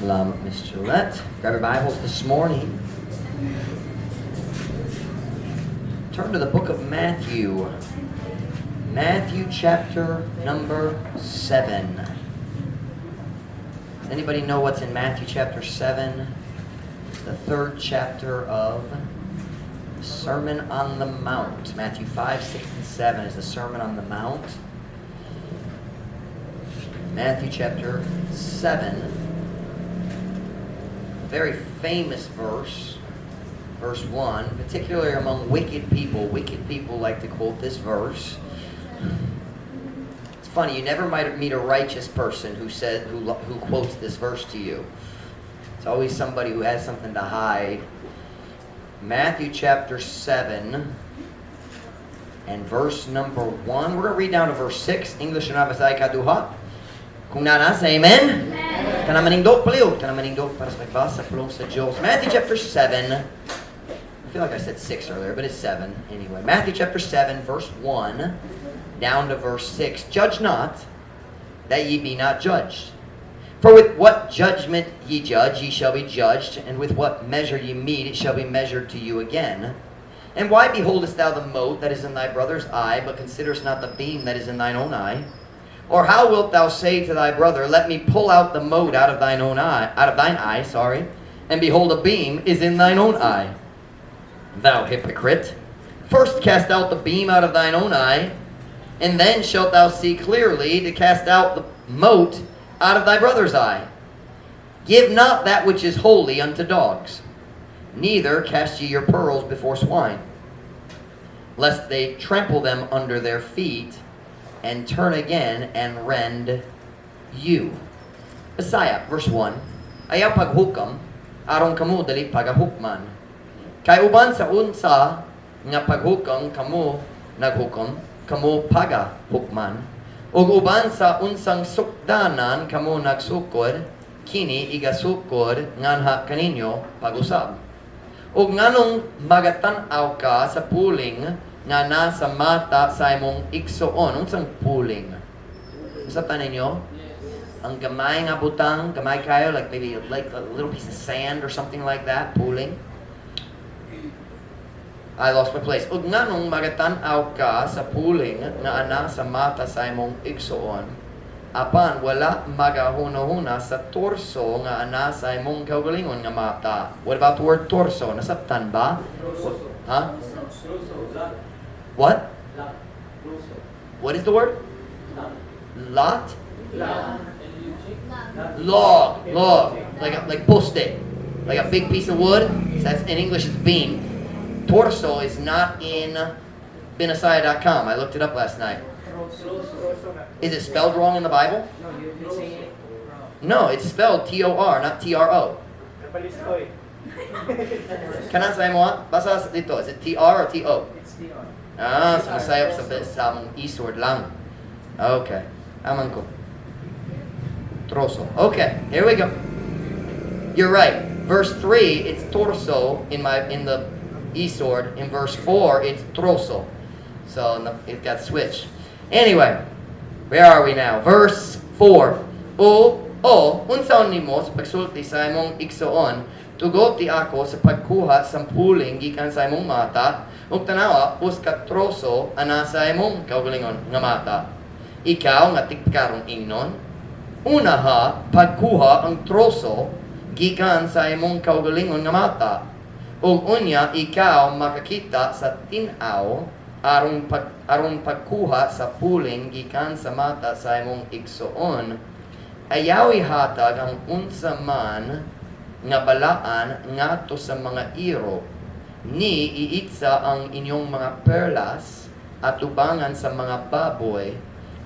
Salamat, Miss Gillette. Grab your Bibles this morning. Turn to the book of Matthew. Matthew chapter number 7. Does anybody know what's in Matthew chapter 7? It's the third chapter of Sermon on the Mount. Matthew 5, 6, and 7 is the Sermon on the Mount. Matthew chapter 7. A very famous verse, verse 1, particularly among wicked people. Wicked people like to quote this verse. It's funny, you never might meet a righteous person who quotes this verse to you. It's always somebody who has something to hide. Matthew chapter 7 and verse number 1. We're going to read down to verse 6. English and Bisaya kaduha. Kung naa na, say amen. Amen. Kana manindog palihog, kana manindog para sa pagbasa pulong sa Diyos. Matthew chapter 7. I feel like I said 6 earlier, but it's 7 anyway. Matthew chapter 7, verse 1 down to verse 6. "Judge not, that ye be not judged. For with what judgment ye judge, ye shall be judged, and with what measure ye mete, it shall be measured to you again. And why beholdest thou the mote that is in thy brother's eye, but considerest not the beam that is in thine own eye? Or how wilt thou say to thy brother, 'Let me pull out the mote out of thine own eye, out of thine eye, sorry, and behold, a beam is in thine own eye? Thou hypocrite, first cast out the beam out of thine own eye, and then shalt thou see clearly to cast out the mote out of thy brother's eye. Give not that which is holy unto dogs, neither cast ye your pearls before swine, lest they trample them under their feet, and turn again and rend you." Bisaya, verse 1. "Ayaw paghukam, aron kamo dili pagahukman. Kay uban sa unsa nga paghukam kamo naghukom, kamo pagahukman. Ug uban sa unsang sukdanan kamo nagsukod, kini igasukod nganha kaninyo pag-usab. Ug nganong magatan-aw ka sa puling nga nasa mata sa imong igsuon?" Unsang puling? Nasabtan ninyo? Ang gamay nga butang, gamay kayo, like maybe like a little piece of sand or something like that, puling. I lost my place. "Ug nganong magatan-aw ka sa puling nga ana sa mata sa imong igsuon, apan wala magahuna-huna sa torso nga ana sa imong kaugalingon nga mata?" What about the word torso? Nasabtan ba? Huh? What? What is the word? Lot? Log. Log. Like poste. Like a big piece of wood. So that's in English, it's beam. Torso is not in Binasaya.com. I looked it up last night. Is it spelled wrong in the Bible? No, you're saying it wrong. No, it's spelled Tor, not Tro. Napaliskoy. Kana sa imo? Basa dito. Is it TR or TO? It's TR. Ah, so nasayop sa among e-sword lang. Okay. Aman ko. Troso. Okay, here we go. You're right. Verse 3, it's torso in the e-sword. In verse 4, it's troso. So it got switched. Anyway, where are we now? Verse 4. O unsaon nimo sa pagsulti sa imong igsoon, 'Tugoti ako sa pagkuha sa puling gikan sa imong mata,' ug tanawa, usa ka troso ana sa imong kaugalingon nga mata? Ikaw nga tigpikarong ingnon, unaha pagkuha ang troso gikan sa imong kaugalingon nga mata, ug unya ikaw makakita sa tin-aw aron pagkuha sa puling gikan sa mata sa imong igsoon. Ayaw ihatag ang unsa man nga balaan ngadto sa mga iro, ni iitsa ang inyong mga perlas atubangan sa mga baboy,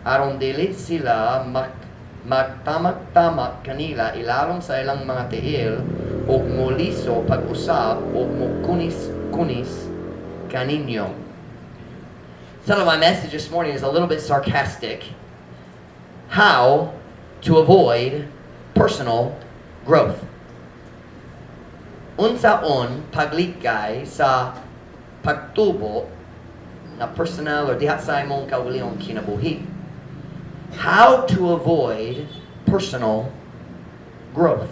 aron dili sila magtamak-tamak kanila ilalom sa ilang mga tiil ug moliso pag-usab ug mokunis-kunis kaninyo." Some of my message this morning is a little bit sarcastic. How to avoid personal growth. Unsaon paglikay sa pagtubo na personal or diha sa imong kaugalingong kinabuhi. How to avoid personal growth.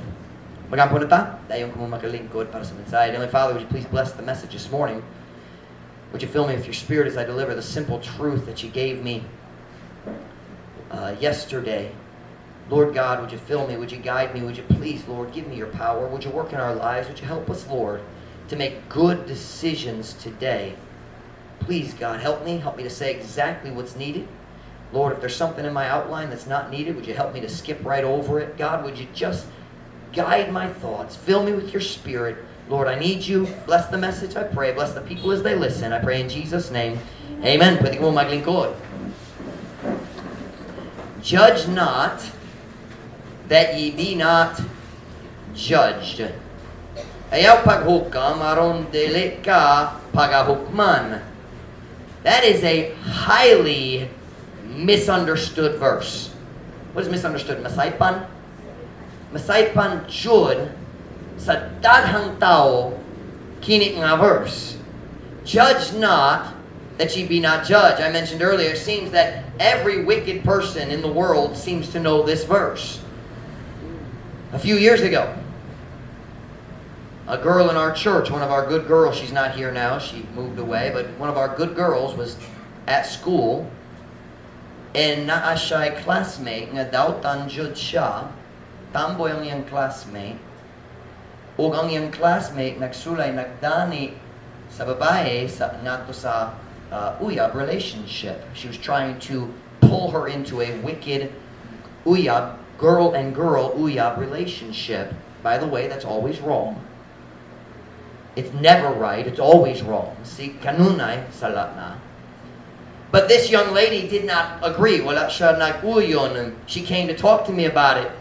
Magampo na ta, dayon kamo makalingkod para sa mensahe. Heavenly Father, would you please bless the message this morning? Would you fill me with your Spirit as I deliver the simple truth that you gave me yesterday? Lord God, would you fill me? Would you guide me? Would you please, Lord, give me your power? Would you work in our lives? Would you help us, Lord, to make good decisions today? Please, God, help me. Help me to say exactly what's needed. Lord, if there's something in my outline that's not needed, would you help me to skip right over it? God, would you just guide my thoughts? Fill me with your Spirit. Lord, I need you. Bless the message, I pray. Bless the people as they listen. I pray in Jesus' name. Amen. Pwede mo maglingkod. Judge not, that ye be not judged. Ayaw paghukam aron dili ka pagahukman. That is a highly misunderstood verse. What is misunderstood? Masaypan? Masaypan jud sa daghang tao kini nga verse. Judge not that ye be not judged. I mentioned earlier, it seems that every wicked person in the world seems to know this verse. A few years ago, a girl in our church, one of our good girls, she's not here now, she moved away, but one of our good girls was at school and naa siya classmate nga dautan jud siya, tamboy ang iyang classmate, ug ang iyang classmate nagsulay, nagdani sa babae sa ngadto sa uyab relationship. She was trying to pull her into a wicked uyab, girl and girl uyab relationship. By the way, that's always wrong. It's never right. It's always wrong. See, kanunay sala na. But this young lady did not agree. Wala siya nag-uyon. And she came to talk to me about it.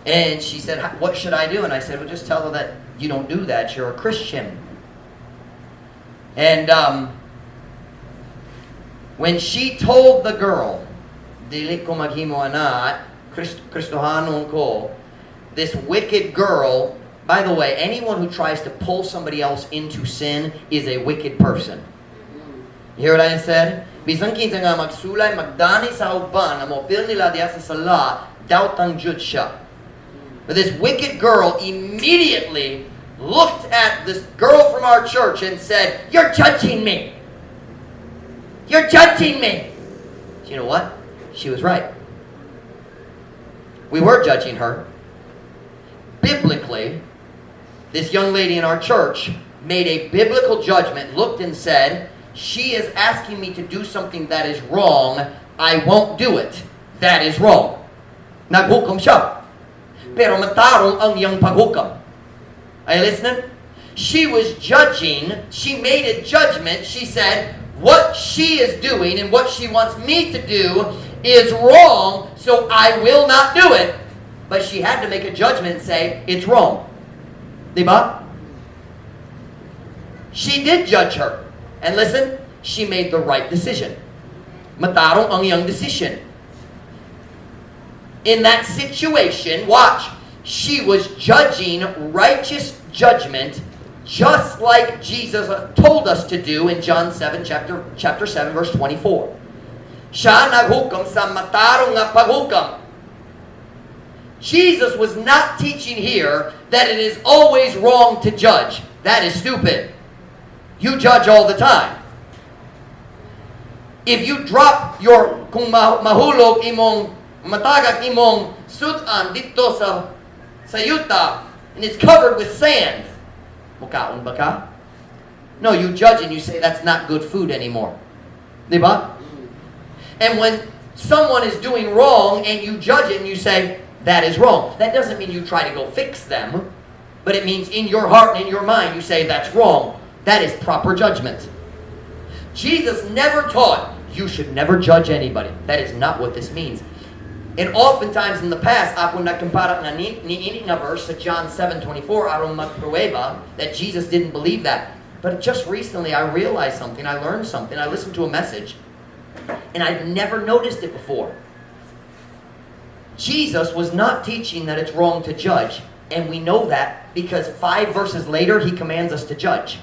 And she said, "What should I do?" And I said, "Well, just tell her that you don't do that. You're a Christian." And when she told the girl, "Dili ko maghimo ana, Kristohanon ko," this wicked girl, by the way, anyone who tries to pull somebody else into sin is a wicked person. You hear what I said? Bisan kinsa nga magsulay, magdani sa uban, nga moapil nila diha sa sala, dautan jud siya. But this wicked girl immediately looked at this girl from our church and said, "You're judging me. You're judging me." You know what? She was right. We were judging her. Biblically, this young lady in our church made a biblical judgment, looked and said, "She is asking me to do something that is wrong. I won't do it. That is wrong." Naghukom siya. Pero matarong ang iyang paghukam. Are you listening? She was judging. She made a judgment. She said, "What she is doing and what she wants me to do is wrong, so I will not do it." But she had to make a judgment and say, "It's wrong." Diba? She did judge her. And listen, she made the right decision. Matarong ang iyang decision. In that situation, watch, she was judging righteous judgment, just like Jesus told us to do in John 7, chapter 7, verse 24. Siya naghukam sa matarong nga paghukam. Jesus was not teaching here that it is always wrong to judge. That is stupid. You judge all the time. If you drop your, kung mahulog imong, matagak imong sudan didto sa yuta, and it's covered with sand, mukaon ba ka? No, you judge and you say that's not good food anymore. Diba? And when someone is doing wrong and you judge it and you say, "That is wrong." That doesn't mean you try to go fix them, but it means in your heart and in your mind you say that's wrong. That is proper judgment. Jesus never taught you should never judge anybody. That is not what this means. And oftentimes in the past, ako nagkumpara nga ni ini nga verse sa John 7:24 aron magpruweba that Jesus didn't believe that. But just recently I realized something, I learned something, I listened to a message, and I've never noticed it before. Jesus was not teaching that it's wrong to judge, and we know that because 5 verses later he commands us to judge.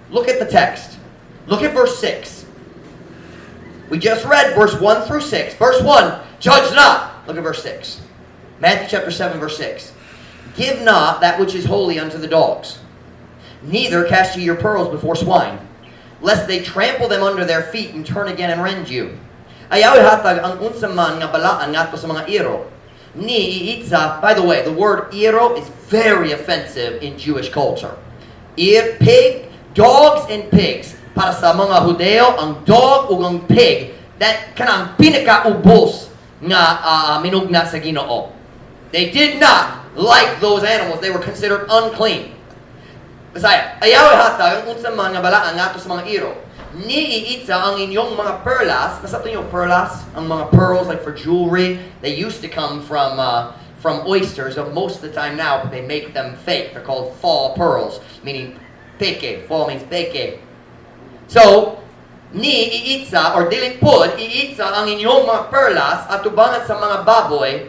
Look at the text. Look at verse 6. We just read verse 1 through 6. Verse 1, judge not. Look at verse 6. Matthew chapter 7, verse 6. "Give not that which is holy unto the dogs, neither cast ye your pearls before swine, lest they trample them under their feet and turn again and rend you. Ayaw ihatag ang unsa man nga balaan ngadto sa mga iro. Ni iitsa." By the way, the word "iro" is very offensive in Jewish culture. Ir, pig, dogs and pigs. Para sa mga Hudeo, ang dog ug ang pig, that kanang pinakaubos nga minugna sa Ginoo. They did not like those animals. They were considered unclean. Bisaya, "Ayaw ihatag ang unsa man nga balaan ngadto sa mga iro. Ni iitsa ang inyong mga perlas." Nasabtan yung perlas? Ang mga pearls, like for jewelry, they used to come from oysters, but most of the time now, they make them fake. They're called faux pearls, meaning peke. Faux means peke. So, "Ni iitsa or dili pod iitsa ang inyong mga perlas atubangan sa mga baboy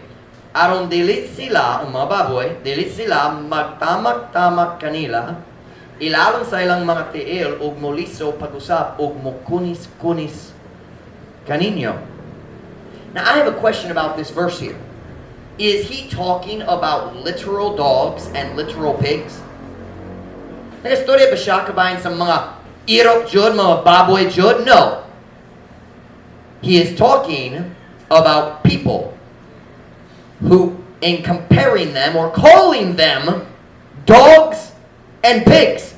aron dili sila, ang mga baboy, dili sila magtamak-tamak kanila ilalom sa ilang mga tiil ug moliso pag-usab ug mokunis-kunis kaninyo." Now, I have a question about this verse here. Is he talking about literal dogs and literal pigs? Nagastorya ba siya kabahin sa mga iro jud, mga baboy jud? No. He is talking about people who, in comparing them or calling them dogs and pigs.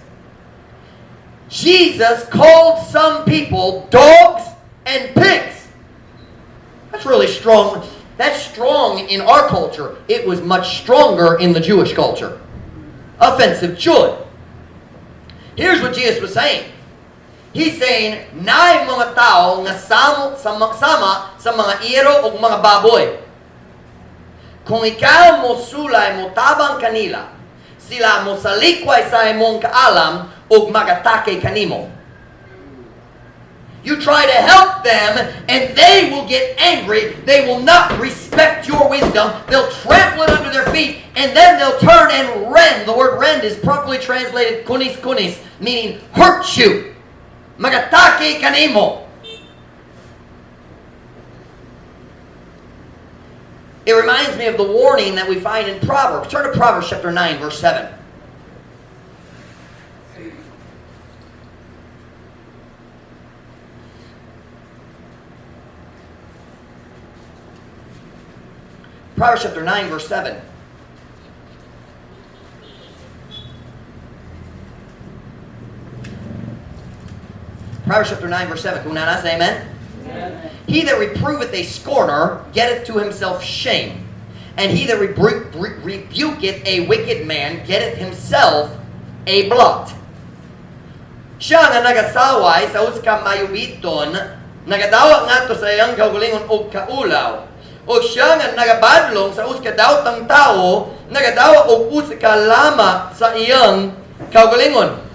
Jesus called some people dogs and pigs. That's really strong. That's strong in our culture. It was much stronger in the Jewish culture. Offensive jud. Here's what Jesus was saying. He's saying, naay mga tao nga samo, sama, sama sa mga iro o mga baboy. Kung ikaw mo sulay mo tabang kanila, sila mo salikway sa imong kaalam ug magatake kanimo. You try to help them and they will get angry. They will not respect your wisdom. They'll trample it under their feet and then they'll turn and rend. The word "rend" is properly translated "kunis kunis," meaning hurt you. Magatake kanimo. It reminds me of the warning that we find in Proverbs. Turn to Proverbs chapter 9, verse 7. Proverbs chapter 9, verse 7. Proverbs chapter 9, verse 7. Kung naa na, say amen. Amen. "He that reproveth a scorner getteth to himself shame, and he that rebuketh a wicked man getteth himself a blot." "Siya nga nagasaway sa usa ka mayubiton, nagadawat ngadto sa iyang kaugalingon og kaulaw. Ug siya nga nagabadlong sa usa ka dawtang tawo, nagadawat og usa ka lama sa iyang kaugalingon."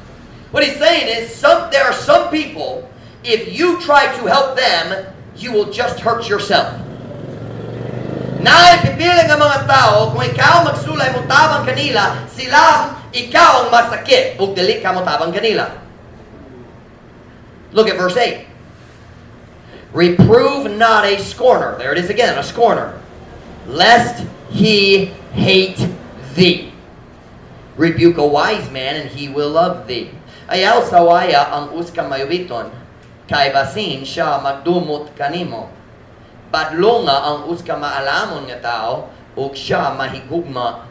What he's saying is, there are some people, if you try to help them, you will just hurt yourself. Naay pipila nga mga tao, kung ikaw magsulay mo tabang kanila, sila ikaw ang masakit ug dili ka mo tabang kanila. Look at verse 8. "Reprove not a scorner." There it is again, a scorner. "Lest he hate thee. Rebuke a wise man and he will love thee." "Ayaw sawaya ang usa ka mayubiton, kay basin siya magdumot kanimo. Badlonga ang usa ka maalamon nga tao, ug siya mahigugma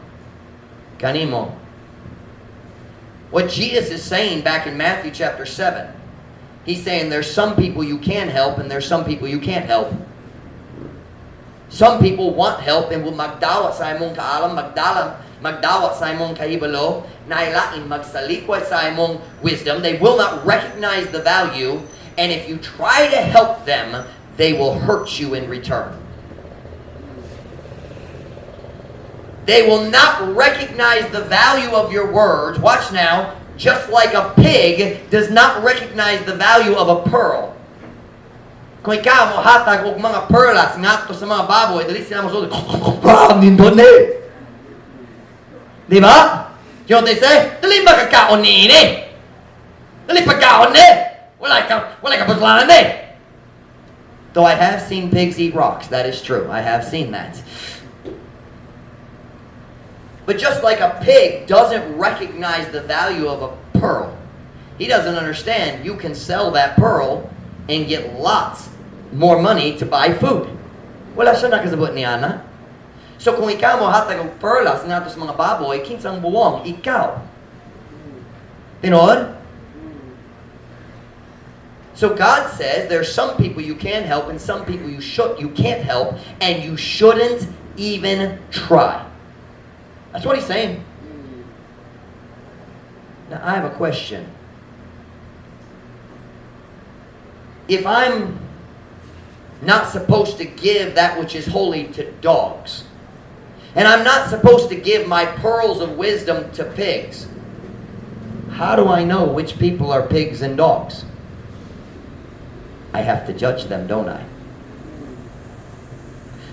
kanimo." What Jesus is saying back in Matthew chapter 7, he's saying there's some people you can help and there's some people you can't help. Some people want help and will magdawat sa imong kaalam, magdalam, magdawat sa imong kahibalo, nailain magsalikway sa imong wisdom. They will not recognize the value, and if you try to help them, they will hurt you in return. They will not recognize the value of your words. Watch now. Just like a pig does not recognize the value of a pearl. Kung ikaw mo hatag og mga perlas ngadto sa mga baboy, dili sila mosulod. "Ah, nindot ni." Di ba? You know what they say? "Dili makakaon ni ini. Dili pagkaon ni. Wala ka puslanan ni." Though I have seen pigs eat rocks, that is true. I have seen that. But just like a pig doesn't recognize the value of a pearl, he doesn't understand you can sell that pearl and get lots more money to buy food. Wala siya nakasabot niana. So kung ikaw mo hatag og perlas ngadto sa mga baboy, kinsang buwong? Ikaw. Tinuod? So God says there's some people you can help and some people you can't help, and you shouldn't even try. That's what he's saying. Now I have a question. If I'm not supposed to give that which is holy to dogs, and I'm not supposed to give my pearls of wisdom to pigs, how do I know which people are pigs and dogs? I have to judge them, don't I?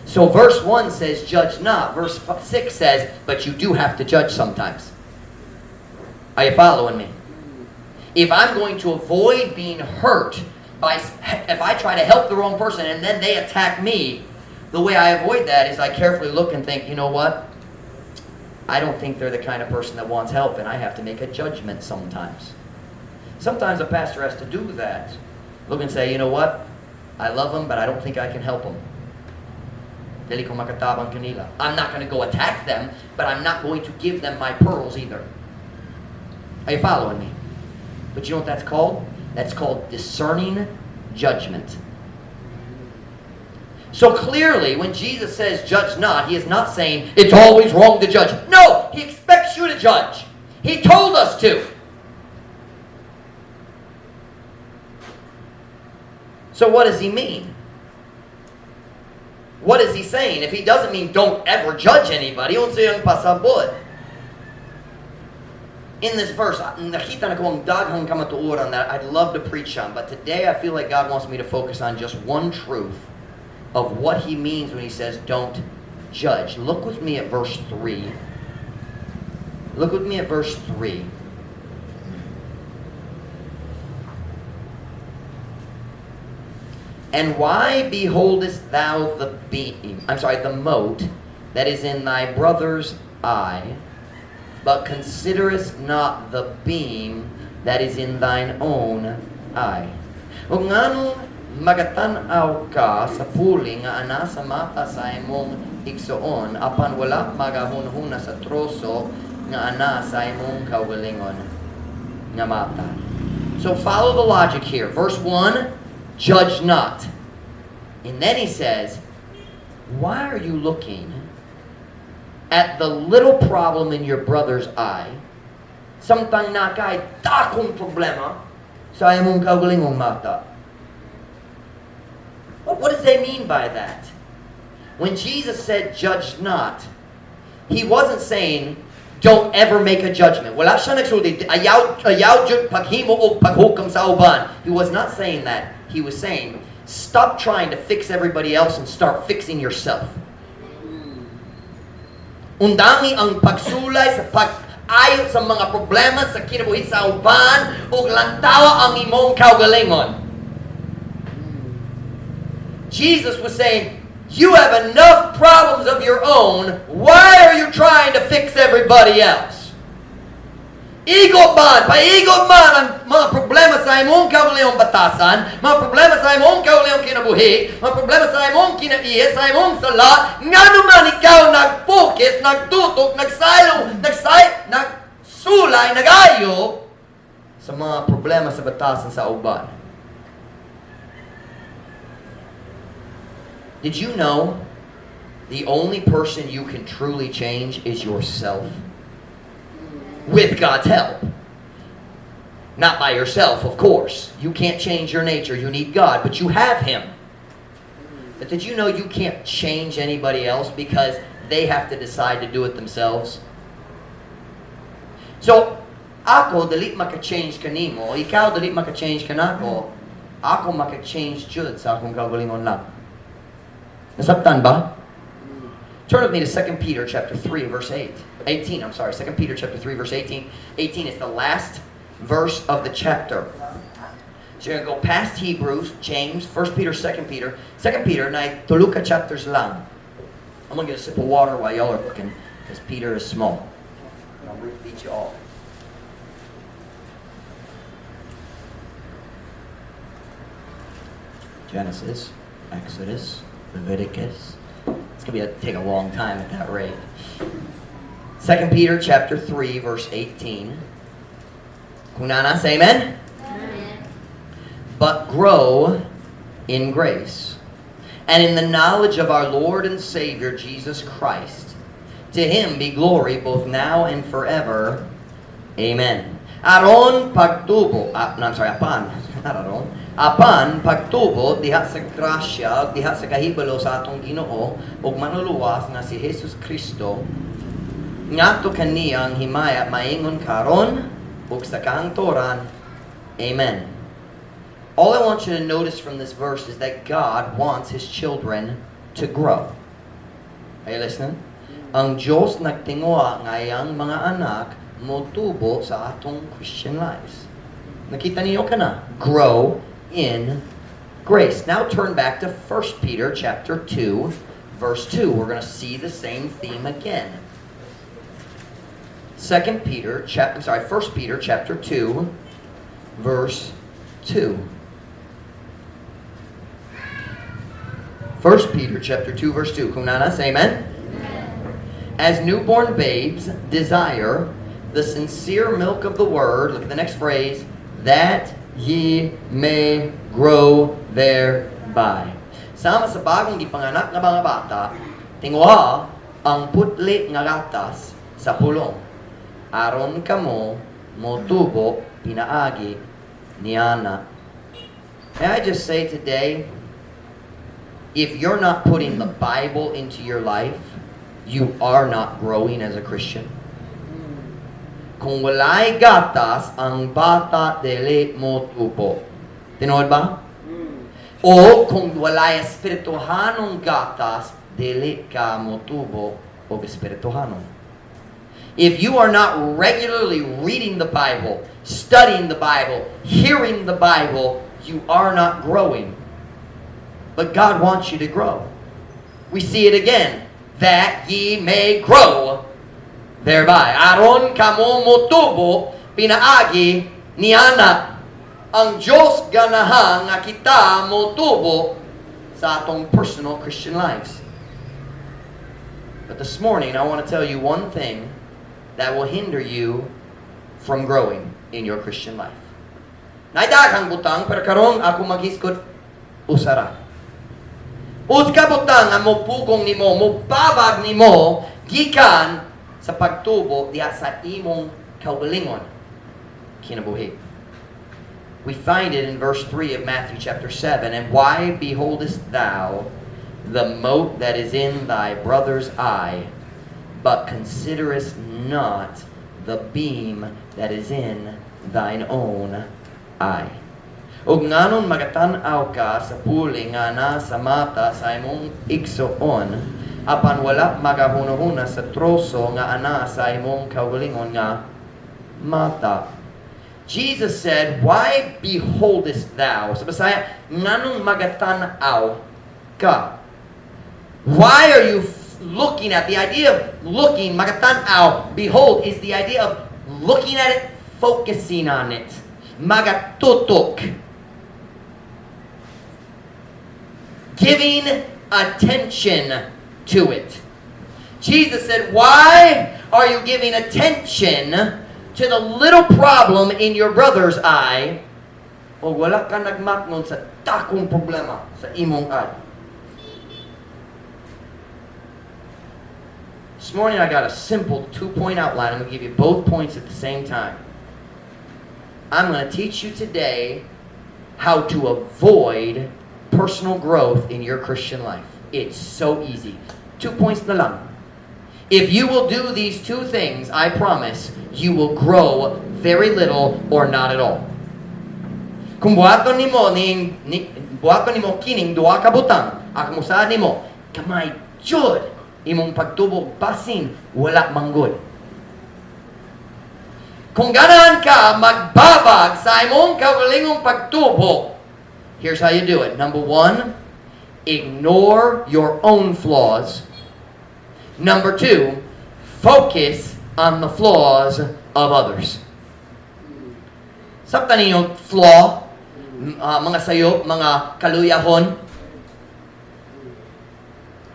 So verse 1 says, "Judge not." Verse 6 says, but you do have to judge sometimes. Are you following me? If I'm going to avoid being hurt by, if I try to help the wrong person and then they attack me, the way I avoid that is I carefully look and think, "You know what? I don't think they're the kind of person that wants help, and I have to make a judgment sometimes." Sometimes a pastor has to do that. Look and say, "You know what? I love them, but I don't think I can help them. Dili ko makatabang kanila. I'm not going to go attack them, but I'm not going to give them my pearls either." Are you following me? But you know what that's called? That's called discerning judgment. So clearly, when Jesus says, "Judge not," he is not saying it's always wrong to judge. No, he expects you to judge. He told us to. So what does he mean? What is he saying? If he doesn't mean don't ever judge anybody, unsa iyang pasabot? In this verse, nakita nako ang daghang kamatuoran that I'd love to preach on, but today I feel like God wants me to focus on just one truth of what he means when he says don't judge. Look with me at verse 3. Look with me at verse 3. "And why beholdest thou the beam, I'm sorry, the mote that is in thy brother's eye, but considerest not the beam that is in thine own eye? Ug nganong magatan-aw ka sa puli nga ana sa mata sa imong igsoon, apan wala magahunhuna sa troso nga ana sa imong kaugalingon nga mata?" So follow the logic here. Verse 1, judge not. And then he says, why are you looking at the little problem in your brother's eye, samtang naa kay dakong problema sa imong kaugalingong mata? What does they mean by that? When Jesus said, "Judge not," he wasn't saying, don't ever make a judgment. Wala siya nagsulti, ayaw jud paghimo og paghukam sa uban. He was not saying that. He was saying, stop trying to fix everybody else and start fixing yourself. Undangi ang pagsulay sa pag-ayo sa mga problema sa kinabuhi sa uban ug lantawa ang imong kaugalingon. Jesus was saying, you have enough problems of your own. Why are you trying to fix everybody else? Igo man, paigo man ang mga problema sa imong kaugalingong batasan, mga problema sa imong kaugalingong kinabuhi, mga problema sa imong kinaiya, sa imong sala, ngano man ikaw nag-focus, nagtutok, nagsaylo, nagsulay, nagayo sa mga problema sa batasan sa uban. Did you know the only person you can truly change is yourself? With God's help. Not by yourself, of course. You can't change your nature. You need God, but you have Him. But did you know you can't change anybody else because they have to decide to do it themselves? So, ako dili maka-change kanimo, ikaw dili maka-change kanako, ako maka-change jud sa akong kaugalingon lang. Nasabtan ba? Turn with me to 2 Peter chapter 3 verse 8. 18, I'm sorry. 2 Peter chapter 3 verse 18. 18 is the last verse of the chapter. So you're going to go past Hebrews, James, 1 Peter, 2 Peter. 2 Peter, na tulo ka chapters lang. I'm going to get a sip of water while y'all are looking. Because Peter is small. I'll beat you all. Genesis, Exodus, Leviticus. It's going to take a long time at that rate. 2 Peter chapter 3 verse 18. Kung naa na, say amen. Amen. But grow in grace and in the knowledge of our Lord and Savior Jesus Christ. To him be glory both now and forever. Amen. Aron pagtubo, no, I'm sorry, apan, not aron, apan pagtubo diha sa grasya, diha sa kahibalo sa atong Ginoo ug Manluluwas nga si Jesus Kristo, ngadto kaniya ang himaya maingon karon ug sa kahangturan. Amen. All I want you to notice from this verse is that God wants His children to grow. Are you listening? Ang Diyos nagtinguha nga iyang mga anak motubo sa atong Christian lives. Nakita niyo kana? Grow in grace. Now turn back to 1 Peter chapter 2, verse 2. We're going to see the same theme again. 2 Peter, chapter, I'm sorry, 1 Peter chapter 2, verse 2. 1 Peter chapter 2, verse 2. Kung naa na, say amen. Amen. As newborn babes desire the sincere milk of the word, look at the next phrase, that ye may grow thereby. Sama sa bagong gipanganak nga mga bata, tinguha ang putli nga gatas sa pulong. Aron kamo motubo pinaagi niana. May I just say today, if you're not putting the Bible into your life, you are not growing as a Christian. Kung walay gatas, ang bata dili motubo. Tinuod ba? O kung walay espirituhanong gatas, dili ka motubo og espirituhanon. If you are not regularly reading the Bible, studying the Bible, hearing the Bible, you are not growing. But God wants you to grow. We see it again. That ye may grow thereby. Aron kamo motubo, pinaagi niana. Ang Diyos ganahan nga kita motubo sa atong personal Christian lives. But this morning, I want to tell you one thing that will hinder you from growing in your Christian life. Naay daghang butang, pero karon ako maghisgot usa ra. Usa ka butang nga mopugong nimo, mobabag nimo gikan sa pagtubo diha sa imong kaugalingon kinabuhi. We find it in verse 3 of Matthew chapter 7. "And why beholdest thou the mote that is in thy brother's eye, but considerest not the beam that is in thine own eye? Ug nganon magatan-aw ka sa puli nga nasa mata sa imong igsoon, apan wala magahunahuna sa troso nga ana sa imong kaugalingon nga mata?" Jesus said, "Why beholdest thou?" Sa Bisaya, nganong magatan-aw ka? Why are you looking at? The idea of looking, magatan-aw, behold, is the idea of looking at it, focusing on it. Magatutok. Giving attention to it. Jesus said, "Why are you giving attention to the little problem in your brother's eye, o wala ka nagmatngon sa dakong problema sa imong eye?" This morning I got a simple 2-point outline. I'm going to give you both points at the same time. I'm going to teach you today how to avoid personal growth in your Christian life. It's so easy. 2 points na lang. If you will do these two things, I promise you will grow very little or not at all. Kung buhaton nimo ni buhaton nimo kining duha ka butang, ako mosaad nimo, gamay jud imong pagtubo, basin wala manggod. Kung ganahan ka magbabag sa imong kaugalingong pagtubo, here's how you do it. Number one, ignore your own flaws. Number two, Focus on the flaws of others. Sabtan ninyo, flaw, mga sayop, mga kaluyahon.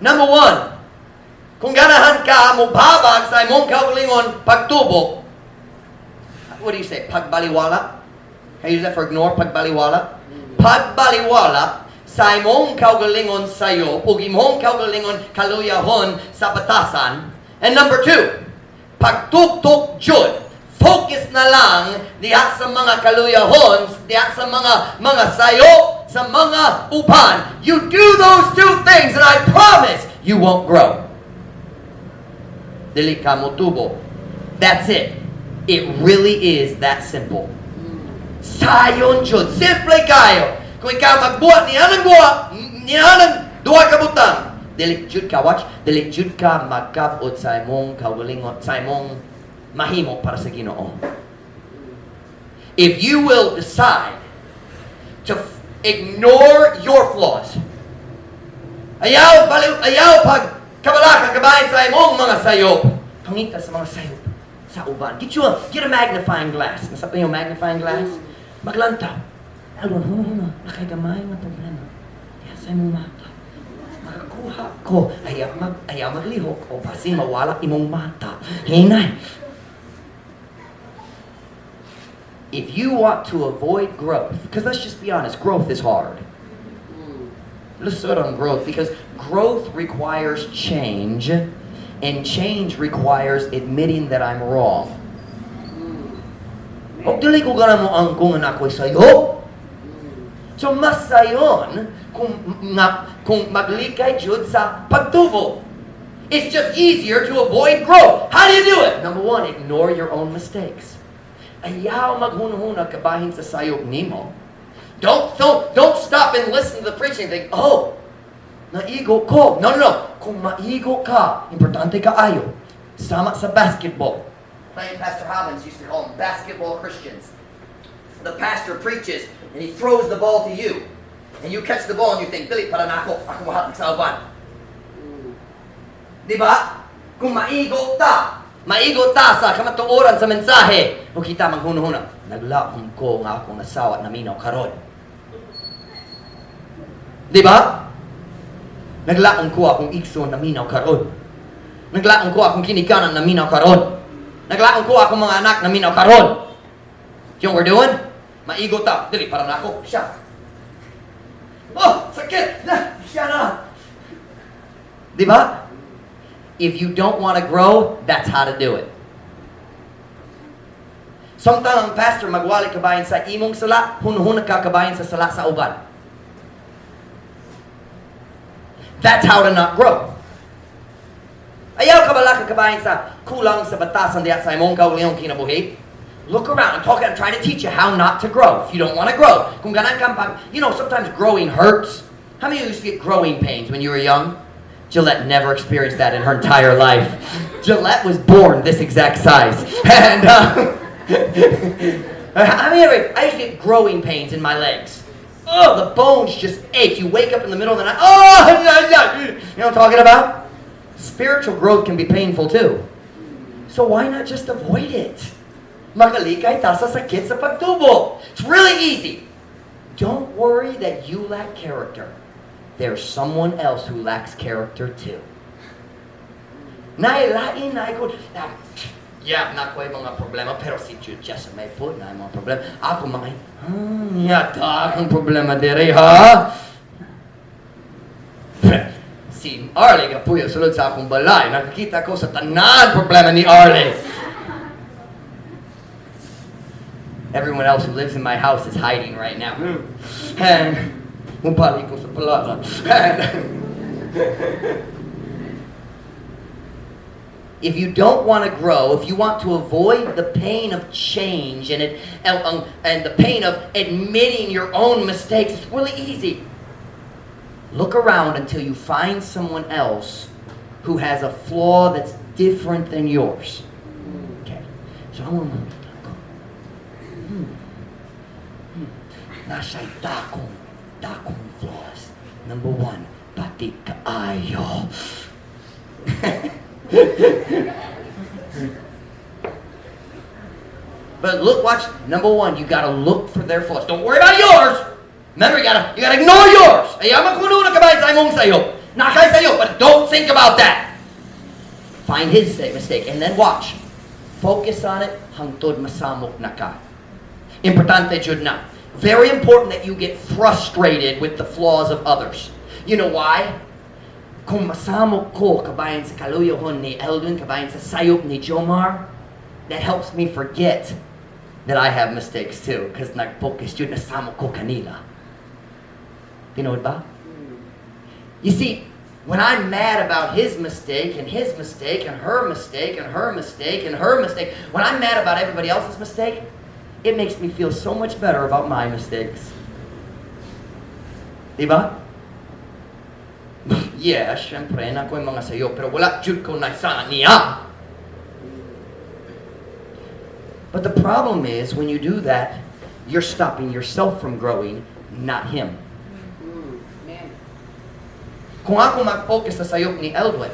Number one, kung ganahan ka, mubabag sa imong kaugalingon pagtubo. What do you say? Pagbaliwala? Can you use that for ignore? Pagbaliwala? Pagbaliwala sa imong kaugalingon sayop ug imong kaugalingon kaluyahon sa batasan. And number two, pagtuktok jud. Focus na lang diha sa mga kaluyahon, diha sa mga sayop, sa mga uban. You do those two things and I promise you won't grow. Dili ka motubo. That's it. It really is that simple. Sayon jud. Simple kayo. Kung ikaw magbuhat niya ng buhat, niya ng duha ka butang, dili jud ka, watch, dili jud ka magkabot sa imong kaugalingon, sa imong mahimo para sa Ginoo. If you will decide to ignore your flaws, ayaw, baliw, ayaw pag kabalaka kabahin sa imong mga sayop. Pangita sa mga sayop sa uban. Get a magnifying glass. Nasabtan yung magnifying glass? Maglantaw. Alon, huna, huna, nakagamay nga problema. Diya sa imong mata. Makakuha ko. Ayaw maglihok o basin mawala imong mata. Hinay. If you want to avoid growth, because let's just be honest, growth is hard. Let's start on growth because growth requires change, and change requires admitting that I'm wrong. Og dili ko gana mo ang kung ako'y sayop. So mas sayon kung maglikay jud sa pagtubo. It's just easier to avoid growth. How do you do it? Number one, ignore your own mistakes. Ayaw maghunahuna kabahin sa sayop nimo. Don't stop and listen to the preaching and think, "Oh, naigo ko." No. Kung maigo ka, importante kaayo. Sama sa basketball. My Pastor Hobbins used to call them basketball Christians. The pastor preaches and he throws the ball to you. And you catch the ball and you think, "Dili para nako, ako mahatag sa uban." Di ba? Kung maigo ta sa kamatuoran sa mensahe, o kita manghuna-huna, "Naglaom ko nga akong asawa naminaw karon." Di ba? "Naglaom ko akong igsoon naminaw karon. Naglaom ko akong ginikanan naminaw karon. Naglaom ko akong mga anak naminaw karon." You know what we're doing? Maigo ta. "Dili, para nako. Siya. Oh, sakit! Na, siya na." Di ba? If you don't want to grow, that's how to do it. Samtang ang pastor magwali kabahin sa imong sala, hunhuna ka kabahin sa sala sa uban. That's how to not grow. Ayaw kabalaka kabahin sa kulang sa batasan diya sa imong kaugalingong kinabuhi. Look around. I'm talking, I'm trying to teach you how not to grow. If you don't want to grow. Kung ganahan kang pag, sometimes growing hurts. How many of you used to get growing pains when you were young? Gillette never experienced that in her entire life. Gillette was born this exact size. And, how many ever, I used to get growing pains in my legs. Oh, the bones just ache. You wake up in the middle of the night. Oh, yeah. You know what I'm talking about? Spiritual growth can be painful too. So why not just avoid it? Makalikay ta sa sakit sa pagtubo. It's really easy. Don't worry that you lack character. There's someone else who lacks character too. Nailain na ko, na, yeah, na ko mga problema, pero si Jess may po na mga problema. Ako mga, yata akong problema dere, ha? Si Arlie kapuyo sulod sa akong balay. Nakakita ko sa tanan problema ni Arlie. Everyone else who lives in my house is hiding right now. And mubalik ko sa palala. And if you don't want to grow, if you want to avoid the pain of change and the pain of admitting your own mistakes, it's really easy. Look around until you find someone else who has a flaw that's different than yours. Okay. So I want to Nasa dakong flaws. Number one, pati kaayo. But look, watch. Number one, you gotta look for their flaws. Don't worry about yours. Remember, you gotta ignore yours. Ayaw kuno na kabahin sa imong sayop. Naa kay sayop, but don't think about that. Find his mistake and then watch. Focus on it hangtod masamok na ka. Importante jud na. Very important that you get frustrated with the flaws of others. You know why? Kung masamok ko kabahin sa kaluyahon ni Eldon, kabahin sa sayop ni Jomar, that helps me forget that I have mistakes too, because nag-focus jud nasamok ko kanila. Tinuod ba? You see, when I'm mad about his mistake and his mistake and her mistake and her mistake and her mistake, when I'm mad about everybody else's mistake, it makes me feel so much better about my mistakes. Diba? Yeah, syempre, naa ko'y mga sayop, pero wala jud ko na sa niya. But the problem is, when you do that, you're stopping yourself from growing, not him. Amen. Kung ako mag-focus sa sayop ni Eldwin,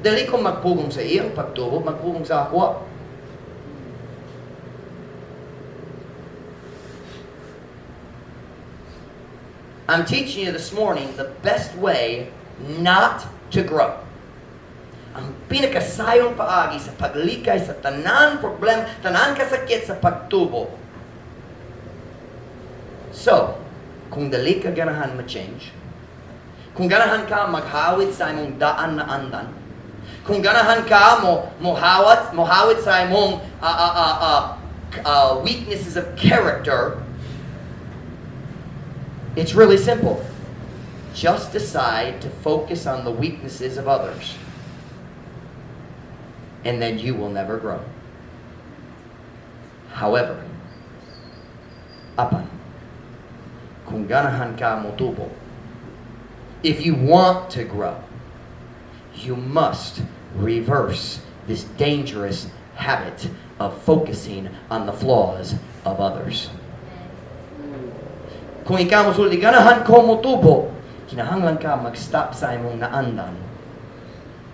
dili ko magpugong sa iyang pagtubo, magpugong sa ako. I'm teaching you this morning the best way not to grow. Ang pinakasayong paagi sa paglikay sa tanan problem, tanan kasakit sa pagtubo. So, kung dili ka ganahan ma-change, kung ganahan ka maghawid sa imong daan na andan, kung ganahan ka mo mohawat sa imong weaknesses of character, it's really simple. Just decide to focus on the weaknesses of others. And then you will never grow. However, apan, kung ganahan ka motubo, if you want to grow, you must reverse this dangerous habit of focusing on the flaws of others. Kung ikaw mosulti, ganahan ko motubo, kinahanglan ka mag-stop sa imong naandan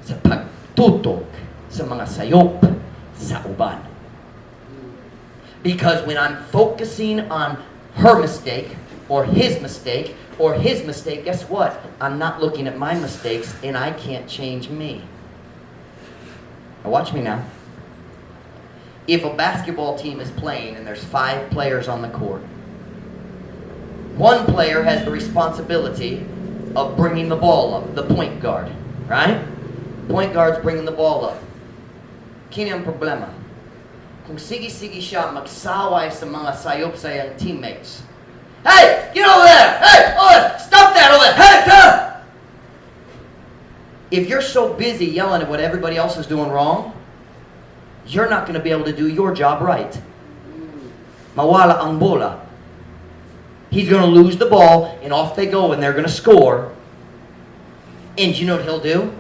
sa pagtutok sa mga sayop sa uban. Because when I'm focusing on her mistake, or his mistake, or his mistake, guess what? I'm not looking at my mistakes, and I can't change me. Now watch me now. If a basketball team is playing and there's 5 players on the court, one player has the responsibility of bringing the ball up, the point guard, right? Point guard's bringing the ball up. Kini ang problema. Kung sige-sige siya magsaway sa mga sayop sa iyang teammates. Hey! Get over there! Hey! Over there! Stop that over there! Hey! Come! If you're so busy yelling at what everybody else is doing wrong, you're not going to be able to do your job right. Mawala ang bola. He's going to lose the ball, and off they go, and they're going to score. And you know what he'll do?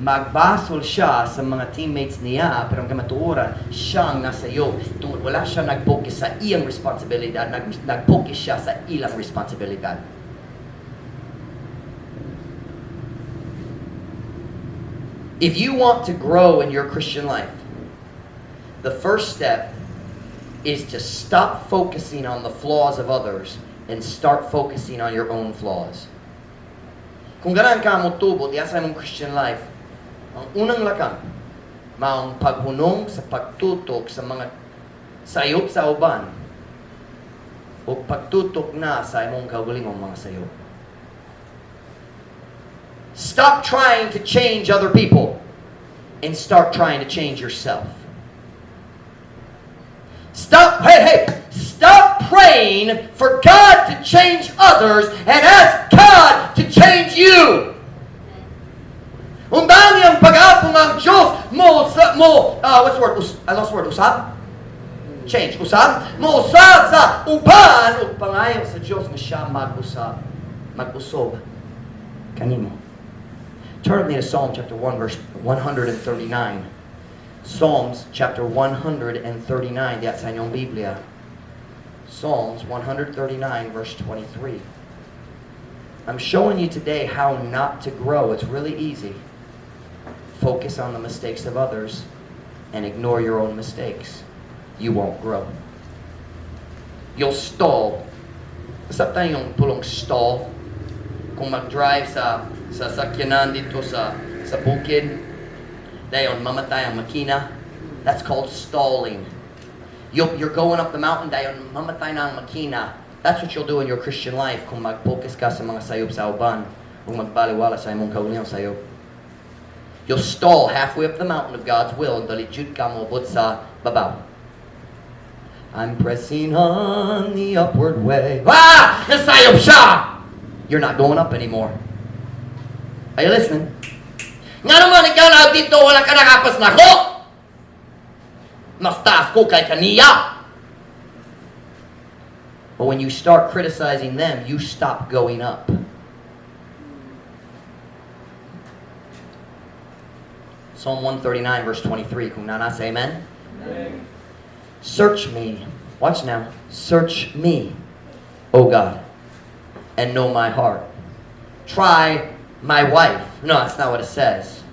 Magbasol siya sa mga teammates niya, pero ang kamatuoran, siya ang nasa iyo. Tungod wala siya nag-focus sa iyang responsibilidad, nag-focus siya sa ilang responsibilidad. If you want to grow in your Christian life, the first step is to stop focusing on the flaws of others and start focusing on your own flaws. Kung ganahan ka mo tubo diya sa imong Christian life, ang unang lakang, maong paghunong sa pagtutok sa mga sayop sa uban o pagtutok na sa imong kaugalingong mga sayop. Stop trying to change other people and start trying to change yourself. Stop, hey, hey, stop praying for God to change others and ask God to change you. Undang ang pag-apong ang Diyos mo, sa, mo, what's the word? I lost the word. Usab? Change. Usab? Mo usab sa uban ug pangayo sa Diyos nga siya mag-usab. Mag-usob kanimo. Turn with me to Psalm chapter 1, verse 139. Psalms chapter 139, diya sa inyong Biblia. Psalms 139, verse 23. I'm showing you today how not to grow. It's really easy. Focus on the mistakes of others and ignore your own mistakes. You won't grow. You'll stall. Nasabtan yung pulong "stall"? Kung mag-drive sa sakyanan dito sa bukid, dayon mamatay ang makina. That's called stalling. You're going up the mountain, dayon mamatay na ang makina. That's what you'll do in your Christian life kung mag-focus ka sa mga sayop sa uban, kung magbaliwala sa imong kaugalingong sayop. You'll stall halfway up the mountain of God's will and dali jud ka moabot sa babaw. I'm pressing on the upward way. Ah! Nasayop siya! You're not going up anymore. Are you listening? Nga naman ikaw na dito, wala ka nakapas na ko! Mas taas ko kay kaniya! But when you start criticizing them, you stop going up. Psalm 139, verse 23. Kung naa na, say amen. Amen. Search me. Watch now. Search me, O God, and know my heart. Try my wife. No, that's not what it says.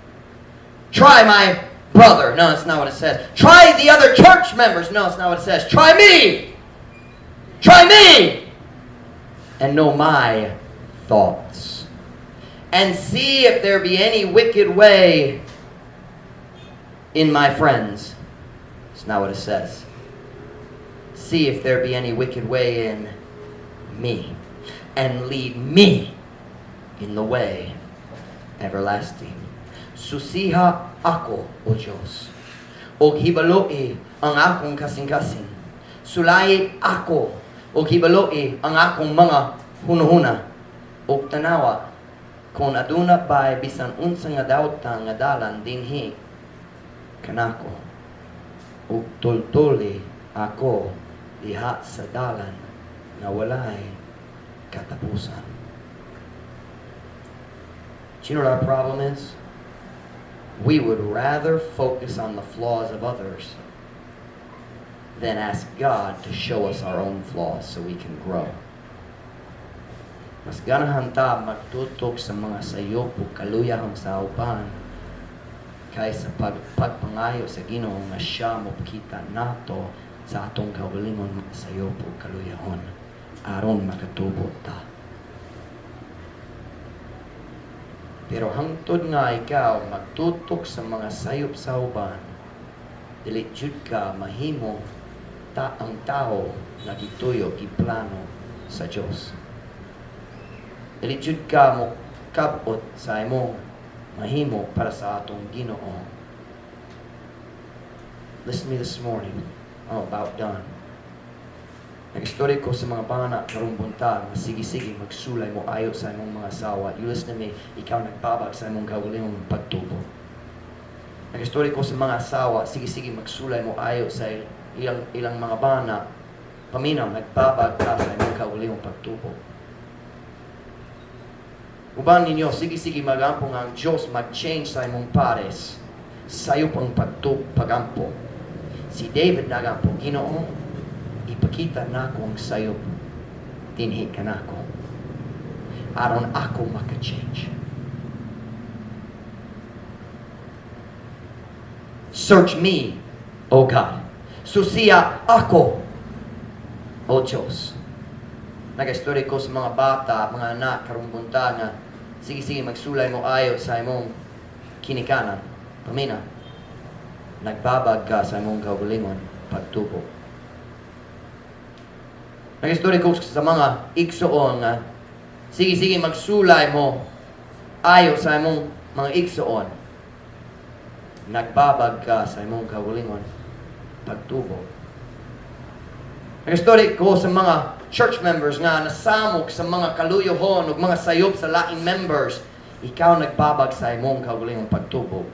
Try my brother. No, that's not what it says. Try the other church members. No, that's not what it says. Try me. Try me. And know my thoughts. And see if there be any wicked way in my friends. It's not what it says. See if there be any wicked way in me, and lead me in the way everlasting. Susiha ako, O Diyos, og hibaloi ang akong kasing-kasing. Sulayi ako, og hibaloi ang akong mga hunuhuna. Og tanawa, kung aduna ba'y bisan unsa nga dautan nga dalan dinhi kanako. Ug tultuli ako diha sa dalan nga walay katapusan. Do you know what our problem is? We would rather focus on the flaws of others than ask God to show us our own flaws so we can grow. Mas ganahan ta magtutok sa mga sayop ug kaluyahon sa uban kaysa pagpangayo sa Ginoo nga siya mopakita nato sa atong kaugalingon mga sayop ug kaluyahon aron makatubo ta. Pero hangtod nga ikaw magtutok sa mga sayop sa uban, dili jud ka mahimo ta ang tao nga gituyo, giplano sa Dios. Dili jud ka mo kabot sa imong mahimo para sa atong Ginoo. Listen to me this morning. I'm about done. Nag-istorya ko sa mga bana karong buntag nga sige-sige magsulay mo ayo sa imong mga asawa. You listen to me, ikaw nagbabag sa imong kaugalingong pagtubo. Nag-istorya ko sa mga asawa, sige-sige magsulay mo ayo sa ilang mga bana. Paminaw, nagbabag ka sa imong kaugalingong pagtubo. Uban ninyo, sige-sige magampo nga ang Diyos mag-change sa imong pares. Sayop ang pagampo. Si David nagampo, "Ginoo, ipakita nako ang sayop dinhi kanako aron ako maka-change." Search me, O God. Susiya ako, O Diyos. Nag-istorya ko sa mga bata, mga anak, karong buntag nga, sige-sige magsulay mo ayo sa imong kinikanan. Pamina, nagbabag ka sa imong kaugalingon pagtubo. Nag-istorya ko sa mga igsoon nga, sige-sige magsulay mo ayo sa imong mga igsoon. Nagbabag ka sa imong kaugalingon pagtubo. Nag-istorya ko sa mga church members nga nasamok sa mga kaluyohon ug mga sayop sa laing members. Ikaw nagbabag sa imong kaugalingong pagtubo.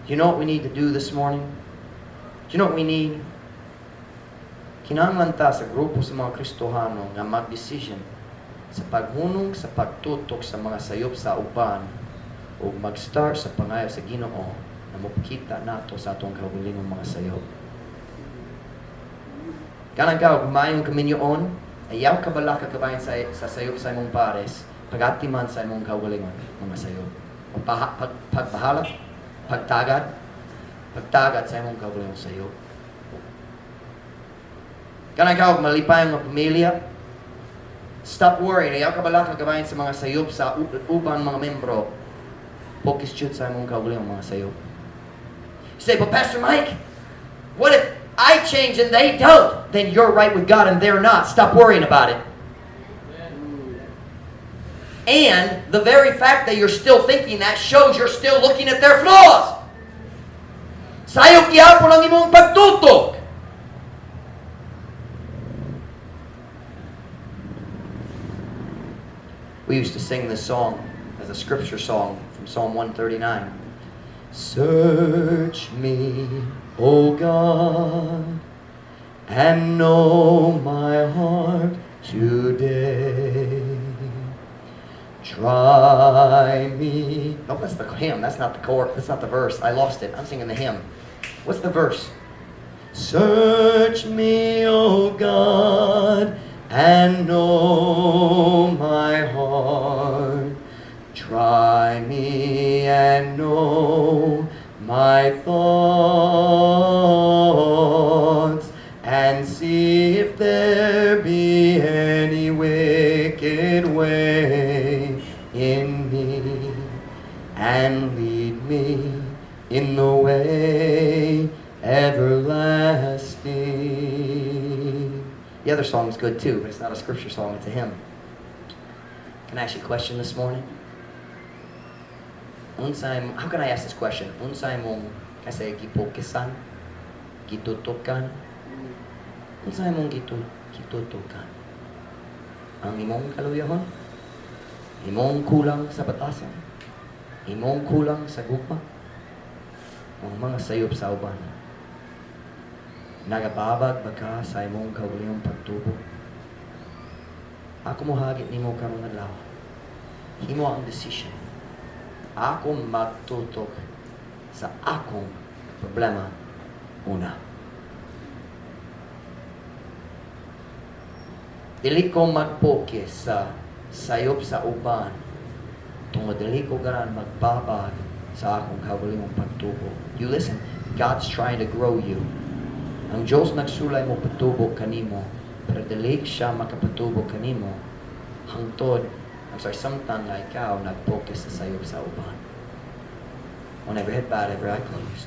Do you know what we need to do this morning? Do you know what we need? Kinahanglan ta sa grupo sa mga Kristohano nga mag-decision sa paghunong sa pagtutok sa mga sayop sa uban ug mag-start sa pangayo sa Ginoo na mopakita nato sa atong kaugalingong mga sayop. Kanang ka, ug maayong kaminyoon, ayaw ka balaka kabahin sa sayop sa imong pares, pagatiman sa imong kaugalingon mga sayop. Pagbahala, pagtagad, pagtagad sa imong kaugalingong sayop. Kanang ikaw, malipay ang pamilya, stop worrying. Ayaw ka balaka gabayan sa mga sayop sa uban mga membro. Focus jud sa imong kaugalingong mga sayop. You say, "But Pastor Mike, what if I change and they don't?" Then you're right with God and they're not. Stop worrying about it. And the very fact that you're still thinking that shows you're still looking at their flaws. Sayop gihapon ang imong pagtutok. We used to sing this song as a scripture song from Psalm 139. Search me, O God, and know my heart today. Try me. No, that's the hymn. That's not the chorus. That's not the verse. I lost it. I'm singing the hymn. What's the verse? Search me, O God, and know my heart. Try me and know my thoughts, and see if there be any wicked way in me, and lead me in the way everlasting. The other song is good too, but it's not a scripture song, it's a hymn. Can I ask you a question this morning? Unsay, how can I ask this question? Unsay mong kasi gipokusan, gitutukan? Unsay mong gitutukan? Ang imong kaluyahon? Imong kulang sa batasan? Imong kulang sa gugma? Ang mga sayop sa uban? Nagababag ba ka sa imong kaugalingong pagtubo? Ako mohagit nimo karong adlaw. Himo ang decision. Ako magtutok sa akong problema una. Dili ko magpokis sa sayop sa uban tungod dili ko garan magbabag sa akong kaugalingong pagtubo. You listen, God's trying to grow you. Ang Diyos nagsulay mo patubo kanimo, pero dili siya makapatubo kanimo hangtod, I'm sorry, samtang nga ikaw nagfocus sa sayop sa uban. On every head bowed, every eye closed.